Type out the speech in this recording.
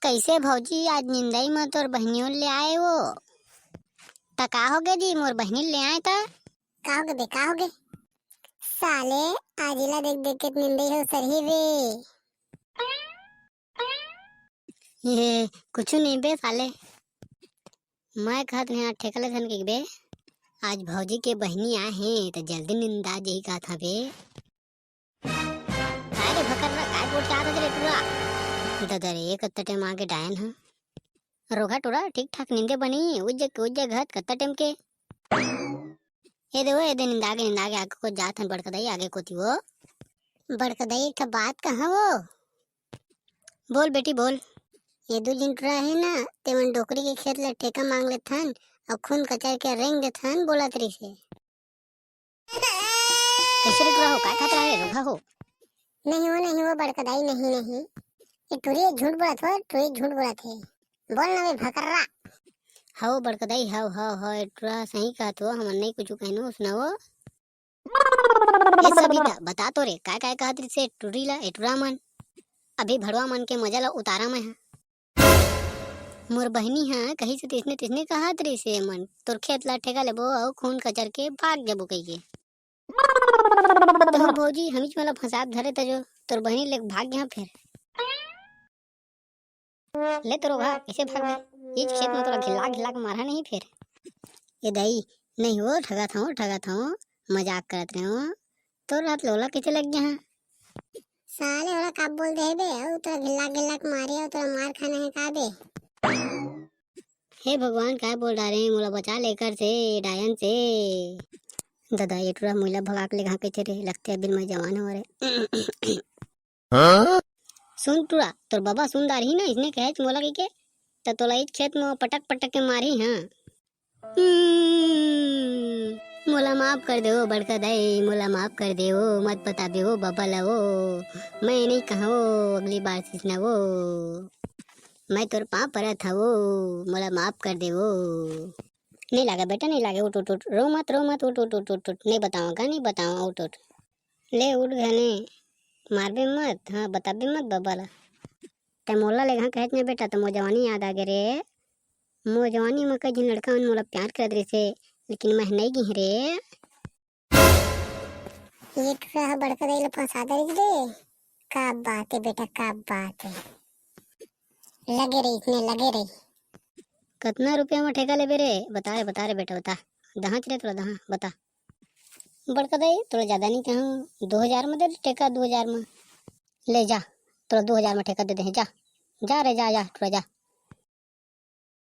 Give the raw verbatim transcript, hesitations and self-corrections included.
कइसे भौजी, आज निंदई म तोर बहिनियो ले आए वो? त का होगे जी, मोर बहिनी ले आए त? का होगे बे, का होगे? साले, आज इला देख देख के निंदई हो सरही बे। ये कुछु नहीं बे साले, मैं कहत नहीं ठेका लेथन कहिके बे, आज भौजी के बहिनी आए हे त जल्दी निंदा जाही कहत हवे। काय रे भकर्रा, काय बोल के आत हस रे टुरा? ददा रे, कत्ता टेम आगे डायन ह। रोगहा टुरा, ठीक ठाक निंदे बनी, उज्ज के उज्ज घत कत्ता टेम के। ए दे वो, ए दे निंदा के, निंदा के आगे को जात हन बड़का दाई आगे कोती वो। बड़का दाई, एक ठा बात कहा वो। बोल बेटी, बोल। ये दू झिन टुरा हे ना, तेमन डोकरी के खेत ला ठेका मांग लेथन, अउ खून कचर के रेंग देथन, बोलत रहिसे। कइसे रे टुरा हो, काय खात रहा रे रोगहा हो? नहीं वो, नहीं वो बड़का दाई, नहीं, नहीं। ये टुरी झूठ बोलत हो, टुरी झूठ बोलत हे। बोल ना बे भकर्रा। हव बड़का दाई, हव, हव, हव, ये टुरा सही कहत हो, हमन नहीं कुछु कहनो, सुनाओ। ए सबिता, बता तो रे, काय काय कहत रिसे टुरी ला, ए टुरा मन? अभी भड़वा मन के मजा ला उतारा मैं हा। मोर बहिनी हा कहिसे तइसने तइसने कहत रिसे मन, तोर खेत ला ठेका लेबो अउ खून कचर के भाग जाबो कहिके। तहूँ भौजी हमीच मोला फंसात धरे तजो, तोर बहिनी ले भाग गया फेर। ले तो रोगहा, कइसे भागबे? इच खेत में तोला घिल्ला घिल्ला के मारहा नहीं फेर। ए दाई, नहीं वो, ठगत हूँ, ठगत हूँ, मजाक करत रहे हूँ। तोर हाथ लोला कइसे लग गया है? साले ओला का बोल दे बे, अउ तोला घिल्ला घिल्ला के मारे, अउ तोला मार खाना है का बे? हे भगवान, काय बोल डारे, मोला बचा ले एकर से, डायन से। ददा, ये टुरा मोला भगा के लेगहा कइसे रे, लगथे अभी मैं जवान हो रे। हाँ? सुन टुरा, तोर बाबा सुन डारही ना, इसने कहेच मोला कहिके, त तोला इच खेत में पटक पटक के मारही, हाँ। हम्म, मोला माफ कर दे ओ बड़का दाई, मोला माफ कर दे ओ, मत बताबे ओ बाबा ला ओ, मैं नहीं कहा ओ, अगली बार से ना ओ, मैं तोर पाँव परत हव ओ, मोला माफ कर दे ओ। नहीं लागे बेटा, नहीं लागे, उठ, उठ, उठ, रो मत, रो मत, उठ, उठ, उठ, उठ, उठ, नहीं बतावा का, नहीं बतावा, उठ, उठ। ले उठ घने, मारबे मत, हाँ, बताबे मत बाबा ला। तै मोला लेगहा कहेच ना बेटा, त मोर जवानी याद आ गे रे। मोर जवानी म कई झन लड़का मन मोला प्यार करत रहिसे, लेकिन मैं नहीं गिह रे। ये टुरा ह बड़का दाई ल फंसा दे रे। का बात है बेटा, का बात है। लगे रही, इसने लगे रही। कतना रुपया म ठेका लेबे रे? बता रे, बता रे बेटा, बता। दहाच रे तोला दहा, बता। बड़का दाई, तोला ज्यादा नहीं कहूँ, दो हजार म दे दे ठेका, दो हजार म। ले जा, तोला दो हजार म ठेका दे दे, जा। जा रे, जा, जा, टुरा जा।